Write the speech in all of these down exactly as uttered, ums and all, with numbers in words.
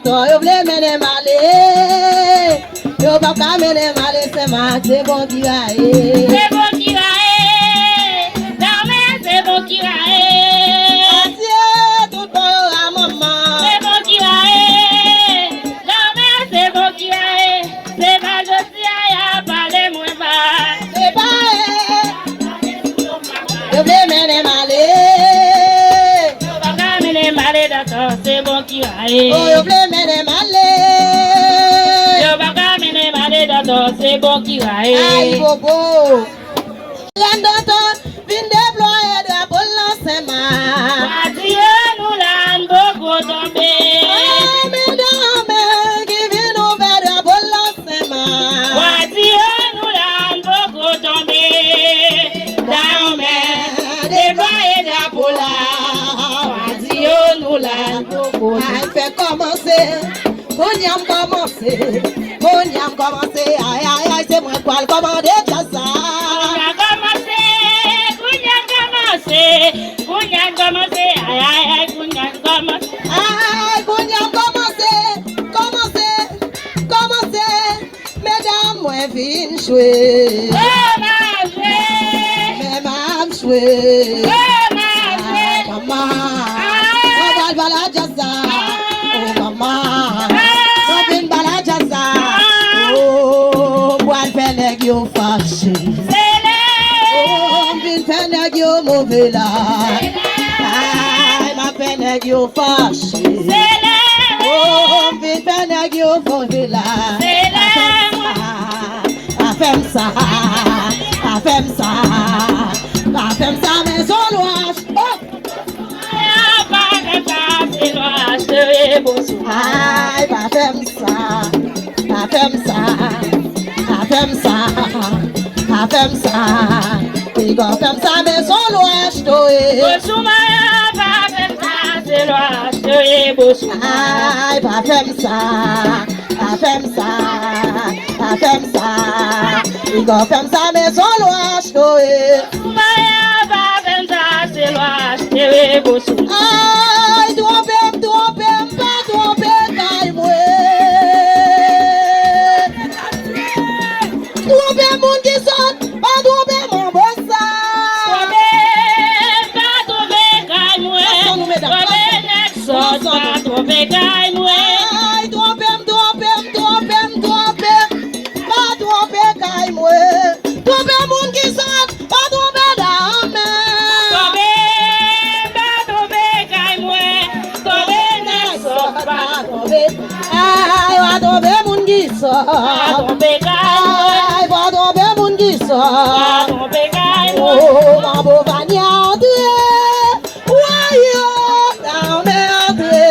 Yo vle mennen m ale, yo p ap ka mennen m ale, Senmak se bon ki raye. Se bon ki raye, Dayomè se bon ki raye. Adye tout bon yo a manman. Se bon ki raye, Dayomè se bon ki raye. Se pa jodi a y a pale mwen ba. Se pa e. Yo vle mennen m ale. Yo pa ka mennen m ale, Dayomè se bon ki raye. Oh, yo vle mennen m ale. Yo pa ka mennen m ale, Dayomè se bon ki raye. Ay, bobo. Rèn Dantò vin deplwaye drapo l nan Senmak. Wa di yo nou la, n poko tonbe. Oh, men Dayomè ki vin ouvè drapo l nan Senmak. Wa di yo nou la, n poko tonbe. Dayomè deplwaye drapo la. Wa di yo nou la, n poko tonbe. Ay, fè kòmanse. Kounye a m kòmanse, kounye a m kòmanse, ay, ay, ay, se mwen k pral kòmande djaz sa. Kounye a kòmanse, kounye a kòmanse, kounye a kòmanse, ay, ay, ay, kounye a kòmanse. Ay, kounye a kòmanse, kòmanse, kòmanse, medam mwen vin jwe. Oh, m a jwe. Men m a jwe. Oh, m a jwe. Ay, manman. Ah. Mwen pral pale djaz sa. Oh, manman. Ah. Mwen vin pale djaz sa. Ah. Oh, pral fè nèg yo fache. Se lè. Oh, m vin fè nèg yo move la. Se lè. Ay, m ap fè nèg yo fache. Se lè. Oh, m vin fè nèg yo move la. Se lè. Pa fè m sa, pa fè m sa, pa fè m sa, men son lwach. Oh! Pa fè m sa, se lwach, se bosou. Ay, pa fè m sa, pa fè m sa, pa fè m sa, pa fè m sa. Piga fè m sa, men son lwach, toye. Bosou, maya, pa fè m sa, se lwach, se bosou. Ay, pa fè m sa. Pa fè m sa, pa fè m sa. Piga fè m sa, men son lwach, toye. Maya, pa fè m sa, se lwach, se bosou. Ay, twonpe m, twonpe m, pa twonpe kay mwen. Twonpe moun ki sòt, pa twonpe manbo sa. Twonpe, pa twonpe kay mwen. Twonpe nèg sòt, pa twonpe kay mwen. Ay, twonpe m, twonpe m, twonpe m, twonpe m. Pa twonpe kay mwen. Twonpe moun ki sòt, pa twonpe dam. Twonpe, pa twonpe kay mwen. Twonpe nèg sòt, pa twonpe. Ay, pa twonpe moun ki sòt. Pa twonpe kay mwen. Ay, pa twonpe moun ki sòt. Pa twonpe kay mwen. Oh, manbo Vania antre. Woy, yo, dam antre.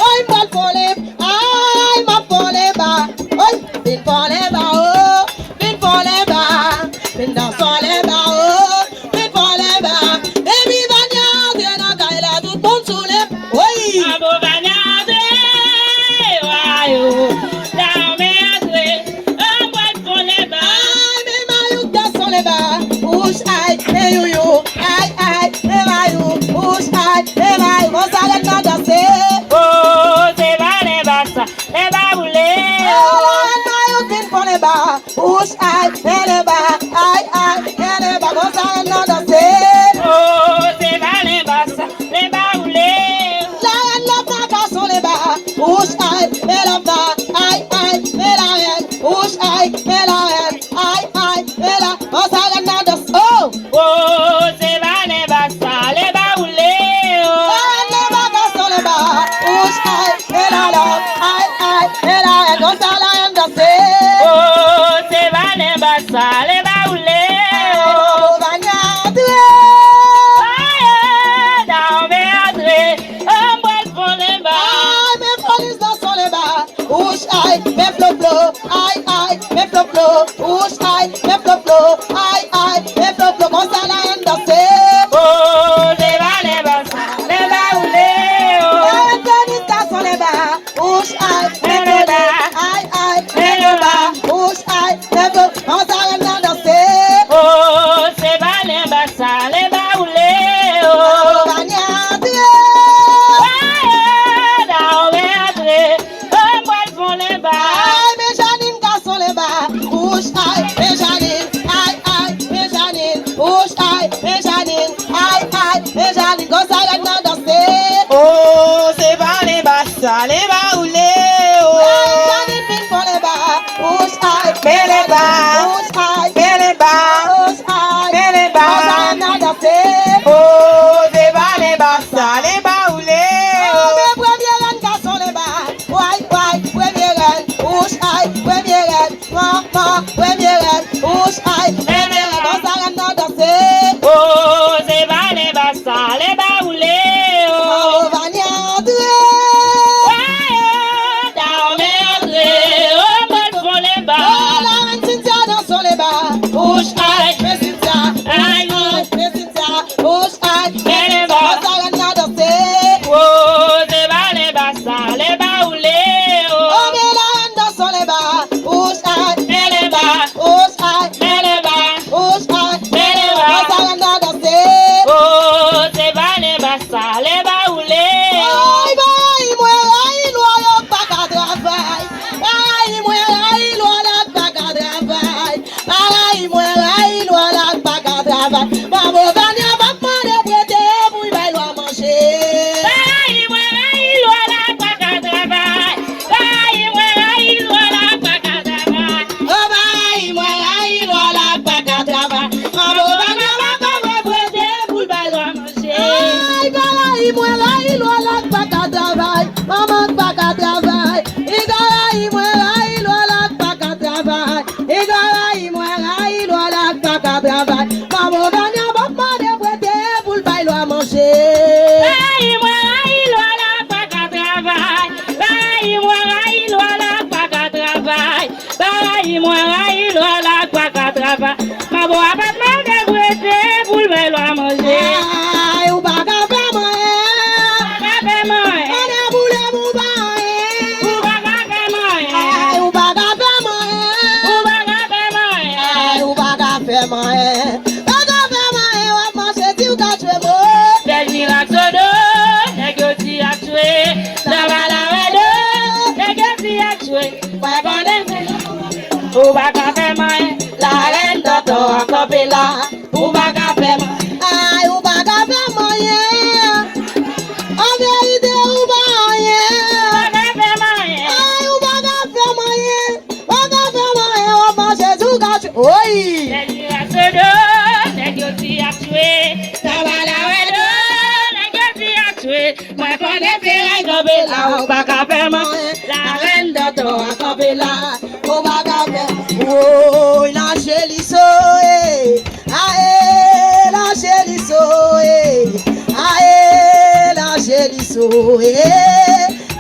Oy, m pral fon lenba. Ay, m ap fon lenba. Oy, vin fon lenba, oh. Vin fon lenba. Vin danse lenba, oh. Vin fon lenba. Epi Vania antre nan kay la, tout moun sou lenba. Woy! Manbo Vania antre, wa yo. Dayomè antre, ann pral fon lenba. Ay, men Mayou k danse lenba. Wouch, ay, men Youyou. Ay, ay, men Mayou. Wouch, ay, men Mayou. Konsa rèn nan danse. Oh, se pa lenba sa, lenba boule. Oh, la rèn Mayou vin fon lenba. Wouch, ay, men lenba, ay, ay, men lenba, konsa rèn nan danse. Oh, se pa lenba sa, lenba boule. La rèn love nan gason lenba. Wouch, ay, men love nan, ay, ay, men la rèn. Wouch, ay, men la rèn, ay, ay, men la, konsa rèn nan danse. Oh! Oh, se pa lenba sa, lenba boule, oh. Ay, lenba gason lenba. Wouch, ay, men la love. Ay, ay, men la rèn, konsa la rèn danse. Oh, se pa lenba sa, lenba boule, oh. Oh, Vania antre. Ay, oh, dayomè antre. Oh, m pral fon lenba. Ay, men polis danse lenba. Wouch, ay, men flo flo, ay, ay, men flo flo. Wouch, ay, men flo flo, ay, ay, men flo flo. Konsa la rèn danse. Oh, se pa lenba sa, lenba boule, oh. La rèn tenis gason lenba. Wouch, ay, men flo flo, ay, ay, men lenba. Wouch, ay, men flo. Konsa rèn nan danse. Lenba woule, o. Ay, Janine vin fè lenba. Wouch, ay. Men lenba. Wouch, ay. Men lenba. Wouch, ay. Men lenba. Konsa n a danse. O, se pa lenba sa, lenba woule, o. Men premye rèn gason lenba. Way, way, premye rèn. Wouch, ay, premye rèn. Manman, premye rèn, wouch, ay, premye rèn, konsa rèn nan danse. O, se pa lenba sa, lenba woule, o. Manbo Vania antre. Way, o, dame antre, o, mwen fon lenba. O, la rèn Cynthia danse yon lenba. Wouch, ay, men Cynthia, ay, men Cynthia, wouch, ay, men lenba. Konsa rèn nan danse. O, se pa lenba sa, lenba woule, o. O, men la rèn danse yon lenba. Wouch, ay, men lenba. Wouch, ay, men lenba. Wouch, ay, men lenba. Konsa rèn nan danse. O, se pa lenba sa, lenba woule. Ay, bagay mwen rayi lwa yo pa ka travay. Bagay mwen rayi lwa la pa ka travay. Bagay mwen rayi lwa la pa ka travay. Manbo Vania p ap mande prete pou l bay lwa manje. Bagay mwen rayi lwa la pa ka travay. Bagay mwen rayi lwa la pa ka travay. O bagay mwen rayi lwa la pa ka travay. Manbo Vania p ap mande prete pou l bay lwa manje. Ay, bagay mwen rayi lwa la pa ka travay. Manman pa ka travay. Iga rayi mwen rayi lwa la pa ka travay. Iga rayi mwen rayi lwa la pa ka travay. Manbo Vania p ap mande prete pou l bay lwa manje. Rayi mwen rayi lwa la pa ka travay. Rayi mwen rayi lwa la pa ka travay. Rayi mwen rayi lwa la pa ka travay. Manbo a p ap mande prete pou l bay lwa manje. Ay, ou pa ka fè m anyen. Pa ka fè m anyen. Ann boule m ou pa anyen. Ou pa ka fè m anyen. Ay, ou pa ka fè m anyen. Ou pa ka fè m anyen. Ay, ou pa ka fè m anyen. Pa ka fè m anyen, w ap mache di w ka tchwe m. Bèl mirak sodo, nèg yo di ap tchwe. Nan Balavèdo, nèg yo di ap tchwe. Mwen konnen se ou pa ka fè m anyen. Larèn Dantò a kanpe la. Ou pa ka fè m anyen. Ay, ou pa ka fè m anyen. An verite, ou pa anyen. Ou pa ka fè m anyen. Ay, ou pa ka fè m anyen. Ou pa ka fè m anyen. W ap mache di w ka tchwe. Oy! Nèg yo ap sodo, nèg yo di ap tchwe. Nan Balavèdo, nèg yo di ap tchwe. Mwen konnen se rèn kanpe la, ou pa ka fè m anyen. Larèn Dantò a kanpe la, ou pa ka fè. Woy, Lanjeliso, e. Ae, Lanjeliso, e. Ae, Lanjeliso, e.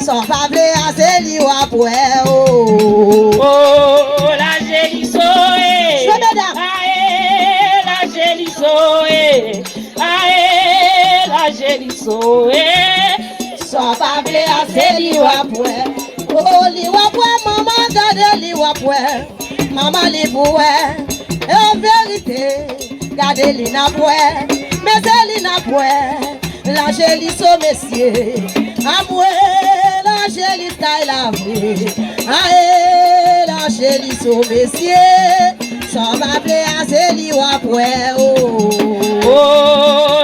Sa w pa vle a, se li w ap wè, o. O, Lanjeliso, e. Jwe, medam. Ae, Lanjeliso, e. Ae, Lanjeliso, e. Sa w pa vle a, se li w ap wè. O, li w ap wè, manman, gade li w ap wè. Manman, li pou wè. E an verite, gade li n ap wè. Men se li n ap wè. Lanjeliso, mesye. Amwe, Lanjeliso, kay la vre. Ae, Lanjeliso, mesye. Sa w pa vle a, se li w ap wè, o. O,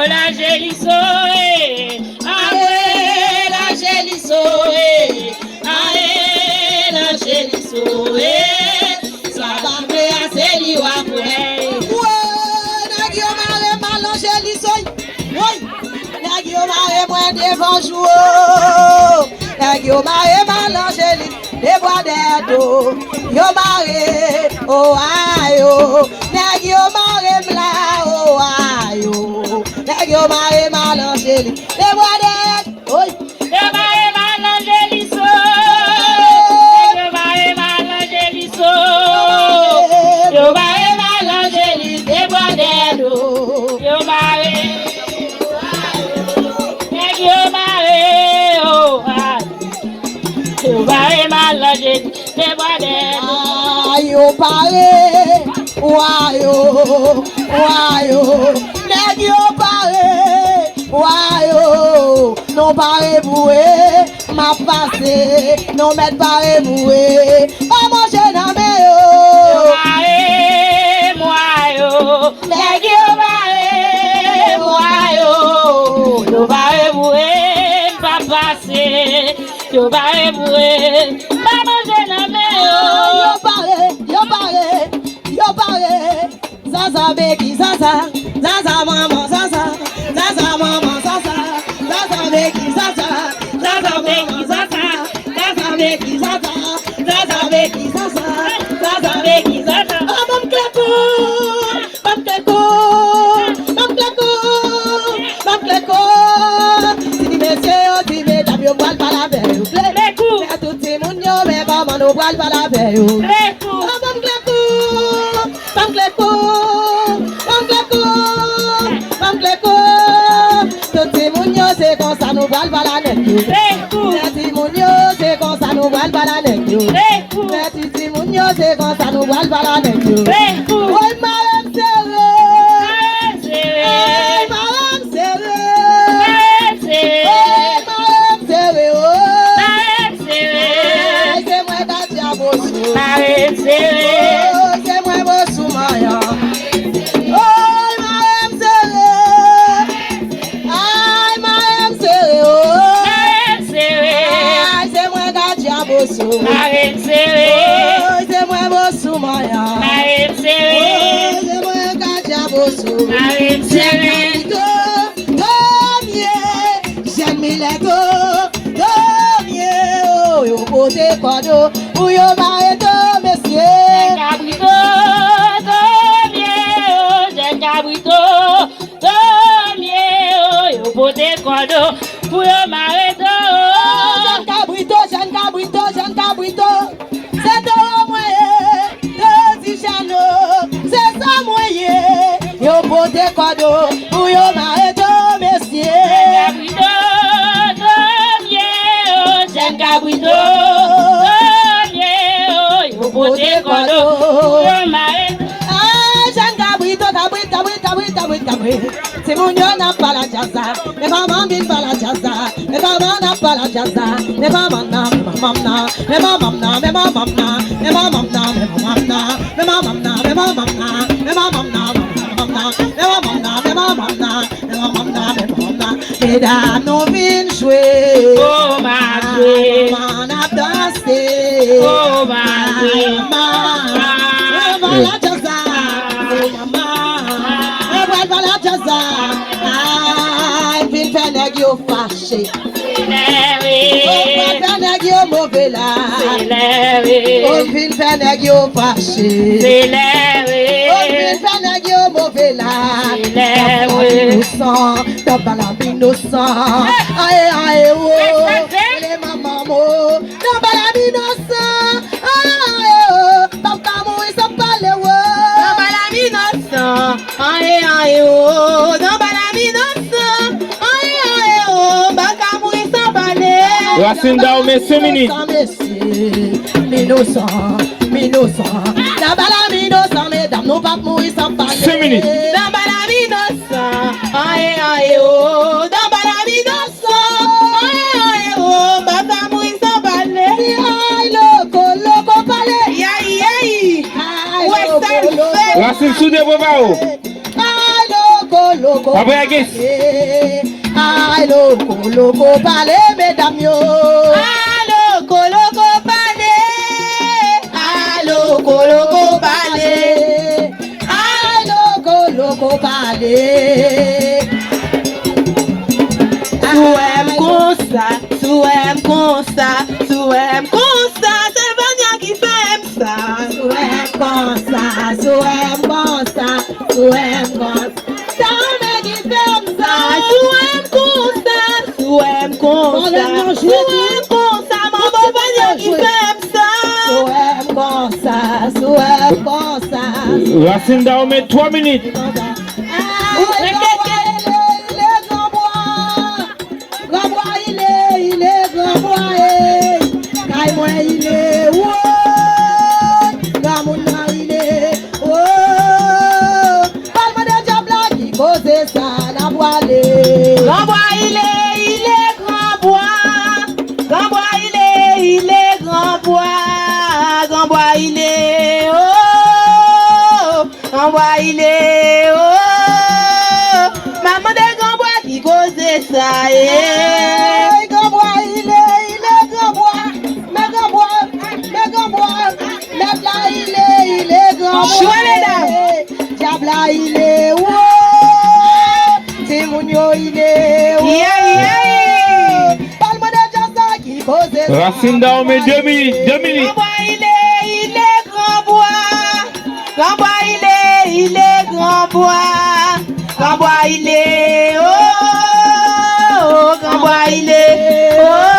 Lanjeliso, e. Ae, Lanjeliso, e. Ae, Lanjeliso, e. Sa w pa vle a, se li w ap wè. Woy, nèg yo mare m a Lanjeliso. Woy, nèg yo mare mwen devan jou. Nèg yo mare m a Lanjeliso. Debwa dèdo, yo mare, o ayo. Nèg yo mare m la, o ayo. Nèg yo mare m a Lanjeliso. Debwa dèdo, oy. Yo mare m a Lanjeliso. Nèg yo mare m a Lanjeliso. Yo mare m a Lanjeliso. Debwa dèdo. Yo mare. Nèg yo mare, o ayo. Yo pare malanje, debwade. A, yo pare, wa yo, wa yo. Nèg yo pare, wa yo. Nou pare pou e, m ap pase. Nou mèt pare pou e, pa manje nan men yo. Yo pare, mwa yo. Nèg yo pare, mwa yo. Yo pare pou e, m ap pase. Yo pare pou e, pa manje nan men yo. Yo pare, yo pare, yo pare. Zaza begi zaza, zaza manman zaza, zaza manman zaza, zaza begi zaza, zaza manman zaza, zaza begi zaza, zaza begi zaza, zaza begi zaza. Ah, ban m kleko, ban m kleko, ban m kleko, ban m kleko. Ti mesye yo, ti medam yo pral pale avè yo. Kleko. Tout timoun yo, men kòman nou pral pale avè yo? Kleko. Ban m kleko, ban m kleko, ban m kleko, ban m kleko. Tout timoun yo, se konsa nou pral pale a nèg yo. Kleko. Lè timoun yo, se konsa nou pral pale a nèg yo. Kleko. Lè ti timoun yo, se konsa nou pral pale a nèg yo. Kleko. Woy, mare m sere. Mare m sere. Ey, mare m sere. Mare m sere. Ey, mare m sere, oh. Mare m sere. Ay, se mwen k ap di a bosou. Mare m sere. Oh, se mwen bosou manyan. Oy, mare m sere. Ay, mare m sere, oh. Mare m sere. Ay, se mwen k ap di a bosou. Mare m sere. Oy, se mwen bosou manyan. Mare m sere. Oy, se mwen k ap di a bosou. Mare m sere. Jèn Kabrito, Domye, jèn Milèto, Domye, oh, yo pote kòd yo pou yo mare do mesye. Jèn Kabrito, Domye, oh, jèn Kabrito, Domye, oh, yo pote kòd yo pou yo mare do. Oh, jèn Kabrito, jèn Kabrito, jèn Kabrito. Se towo mwen ye, towo ti chano, se sa mwen ye. Yo pote kòd yo pou yo mare do mesye. Jèn Kabrito, Domye, oh, jèn Kabrito, Domye, oh, yo pote kòd yo pou yo mare. Ah, jèn Kabrito, kabrit, kabrit, kabrit, kabrit, kabrit. Timoun yo n ap pale a djaz la. Men kòman vin pale a djaz la. Men kòman n ap pale a djaz la. Men kòman nan, men manman nan. Men manman nan, men manman nan. Men manman nan, men manman nan. Men manman nan, men manman nan. Men manman nan, men manman nan. Men manman nan, men manman nan. Men manman nan, men manman nan. Medam nou vin jwe. Oh, m ap jwe. Manman n ap danse. Oh, m ap jwe. Manman. Mwen pral pale a djaz la. Oh, manman. Mwen pral pale a djaz la. Ay, m vin fè nèg yo fache. Se lè wi. Oh, m pral fè nèg yo move la. Se lè wi. Oh, m vin fè nèg yo fache. Se lè wi. Oh, m vin fè nèg yo move la. Se lè wi. Inosan, dan balam inosan. Aye, aye, oh. Rele manman m, oh. Dan balam inosan. Aye, aye, oh. M p ap ka mouri san pale, oh. Dan balam inosan. Aye, aye, oh. Dan balam inosan. Aye, aye, oh. M p ap ka mouri san pale. Rasin Dawme, senk minit. M inosan, m inosan. Dan balam inosan, medam, nou p ap mouri san pale. Senk minit. Dan balam inosan. Aye, aye, oh. Dan balam inosan. Aye, aye, oh. M p ap ka mouri san pale. Ay, loko, loko, pale. Yay, yay. Ay, loko, loko. Rasin Soude, bravo. Ay, loko, loko. Apre Agis. Ay, loko, loko, pale, medam yo. Ay, loko, loko, pale. Ay, loko, loko, pale. Ay, loko, loko, pale. Si w wè m konsa, si w wè m konsa, si w wè m konsa, se Vania ki fè m sa. Si w wè m konsa, si w wè m konsa, si w wè m konsa. Sa nèg ki fè m sa. Si w wè m konsa, si w wè m konsa, si w wè m konsa, manbo Vania ki fè m sa. Si w wè m konsa, si w wè m konsa. Rasin Dawme, twa minit. Ay, Granbwa, il est, il est Granbwa. Granbwa, il est, il est Granbwa, eh. Kay mwen, il est, woy. Granmoun nan, il est, oh. Pral mande dyab la ki koze sa, n a pwale. Granbwa, il est, il est Granbwa. Granbwa, il est, il est Granbwa. Granbwa, il est, oh. Granbwa, il est, oh. M ap mande Granbwa ki koze sa, eh. Ay, Granbwa, il est, il est Granbwa. Chwa medam. Dyab la ile wo. Timoun yo ile wo. Yay, yay. Palman de djaz la ki poze. Rasin Dahomey, de minit, de minit. Granbwa ile, ile granbwa. Granbwa ile, ile granbwa. Granbwa ile, oh, oh, oh, granbwa ile, oh.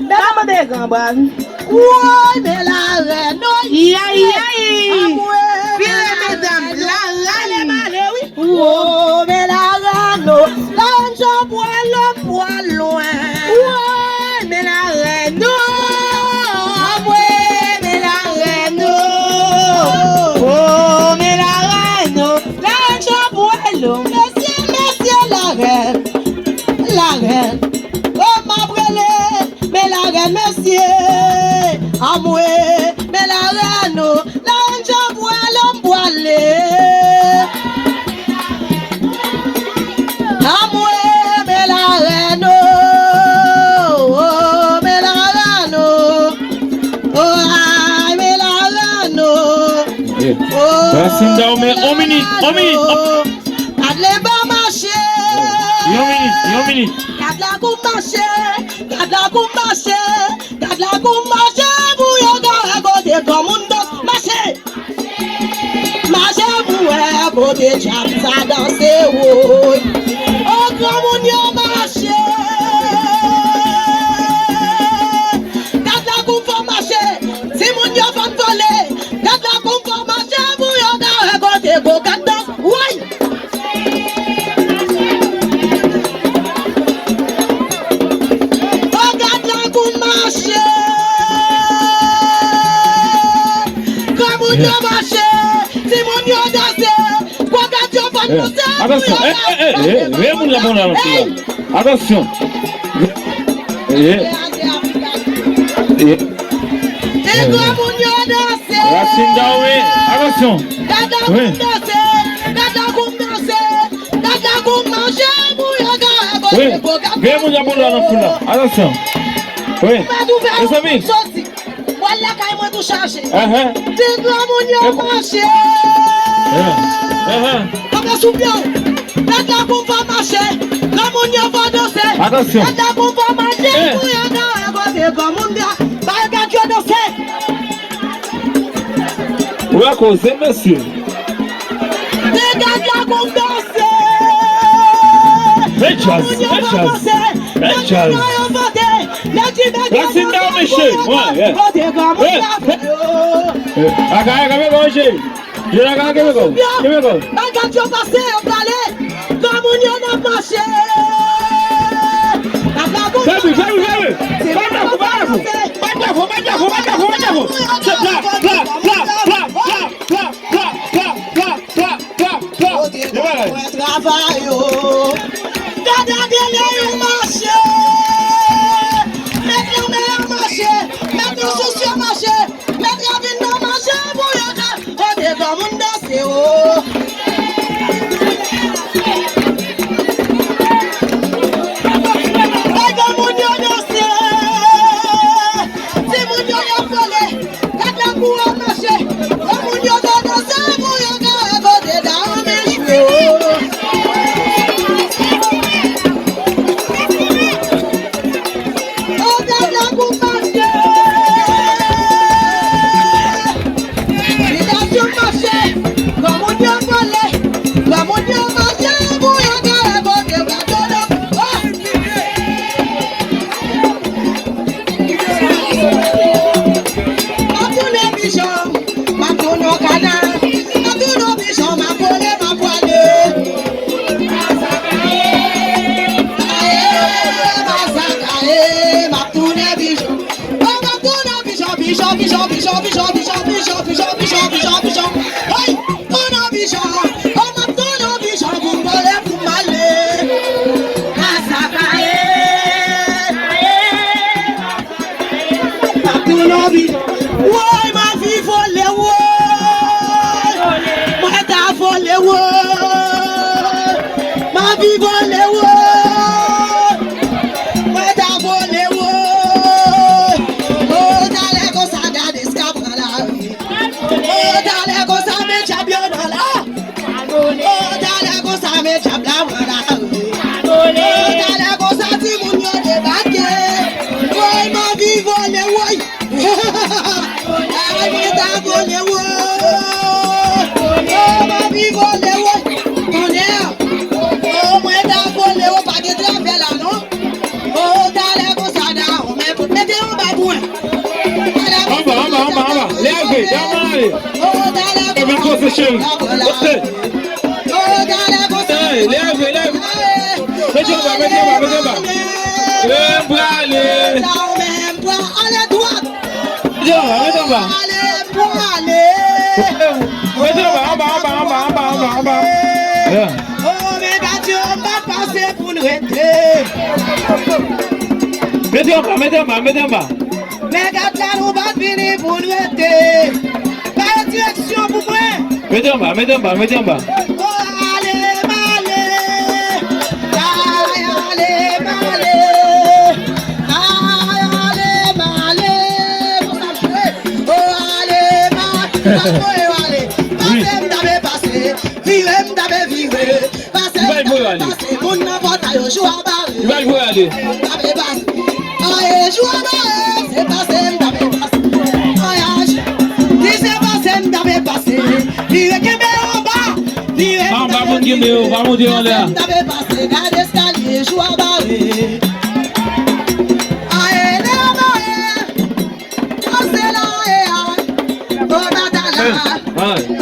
Mèt a mande granbwa. Woy, men larèn, oy. Yay, yay. Anmwe, vire, medam, larèn. Ale, ale, wi. Wo, men larèn, o. Larèn jan pwal, pwal lwen. Woy, men larèn, o. Anmwe, men larèn, o. Wo, men larèn, o. Larèn jan pwal lwen. Mesye, mesye, larèn. Larèn. O, m ap rele. Men larèn mesye, anmwe, men larèn o, larèn jan pwale m pwale. Anmwe, men larèn o, o, men larèn o, o, ay, men larèn o, o, Rasin Dahomey, on minit, on minit, on minit. Gad lè ba mache. Yon minit, yon minit. Gad lakou mache. Gad lakou mache, gad lakou mache, pou yo ka wè kote granmoun danse. Mache! Mache pou wè kote djab sa danse, woy. O granmoun yo mache! Gad lakou fò mache, timoun yo fò vole. Gad lakou fò mache, pou yo ka wè kote gwo gad danse, woy! O gad lakou mache. Granmoun yo mache. Timoun yo danse. Gwo gad yo fò danse. Atansyon. Ey, ey, ey, ey, ey, moun la, moun la, moun la. Atansyon. Ey. Ey. Granmoun yo danse. Rasin Dahomey. Atansyon. Gad lakou danse. Gad lakou danse. Gad lakou mache pou yo ka. Wi. Gen moun y ap boule nan foul la. Atansyon. Wi. Mezanmi. Soti. Pral lakay mwen tou chaje. Di granmoun yo mache. Kanpe sou pye w. Gad lakou fò mache. Granmoun yo fò danse. Atansyon. Gad lakou fò mache pou yo ka. Kote granmoun yo. Bay gad yo danse. Ou a koze, mesye. Degaje lakou danse. Men djaz, men djaz, men djaz. Rasin Dahomey, mesye. Kote granmoun yo. Agay, agay, mesye. Yo, agay, kenbe kò. Kenbe kò. Bagay yo pase, yo prale. Granmoun yo nan mache. Fè bri, fè bri, fè bri. Bat bravo, bat bravo. Bat bravo, bat bravo, bat bravo, bat bravo. Se pla, pla, pla. Yo bagay. Mwen travay yo. Gade, gade lè yo mache. Mèt lanmè yo mache. Mèt yo sou sye mache. Mèt yo vin nan mache pou yo ka. Kote granmoun danse o. Bay granmoun yo danse. Timoun yo y ap vole. Gad lakou a mache. Granmoun yo ka danse pou yo ka wè kote Dahomey jwe o. O gad lakou mache. Bitasyon mache. Granmoun yo vole. Granmoun yo mache pou yo ka wè kote granmoun yo. O! M ap tounen pijon. M ap tounen okada. M ap tounen pijon. M ap vole, m ap vole. Aye, masaka, aye, m ap tounen pijon. O, m ap tounen pijon, pijon, pijon. Hey! Tounen pijon. O, m ap tounen pijon pou m vole, pou m ale. Masaka, aye. M ap tounen pijon. Woy, m anvi vole, woy. Mwen ta vole, woy. M anvi vole, woy. Mwen ta vole, woy. O, talè konsa, gade sa k ap pran lari. O, talè Talè konsa, men dyab la pran lari. O, talè konsa, timoun yo debake. Woy, m anvi vole, woy. Ay, mwen ta vole, woy. O, m anvi vole, woy. Tonnè. O, mwen ta vole, woy, pa gen travè la, non. O, talè konsa, dawon, men mete yon anba pou mwen. Anba, anba, anba, anba. Leve, dawon ale. Epi koze cheri. Ote. Ey, leve, leve. Mete anba, mete anba, mete anba. E prale. Mete anba, mete anba. Mete anba, anba, anba, anba, anba, anba, anba. Yeah. O, men gade yo pa pase pou n rete. Mete anba, mete anba, mete anba. Men gade la nou pa t vini pou n rete. Bay direksyon pou mwen. Mete anba, mete anba, mete anba. O, ale m ale. Ay, ale m ale. Ay, ale m ale. Konsa m jwe. O, ale m ale. Pase m ta vle pase. Vire m ta vle vire. Pase m ta vle pase. Moun nan pòtay yo jou a bare. Li va voye ale. M ta vle pase. Aye, jou a bare. Se pase m ta vle pase. Vwayaj. Li se pase m ta vle pase. Vire kenbe anba. Vire m ta vle vire. Anba moun kenbe yo, pa monte anlè a. Pase m ta vle pase. Gade eskalye, jou a bare. Aye, lè a bare. Pase la, e a. Bon batay la. Aye.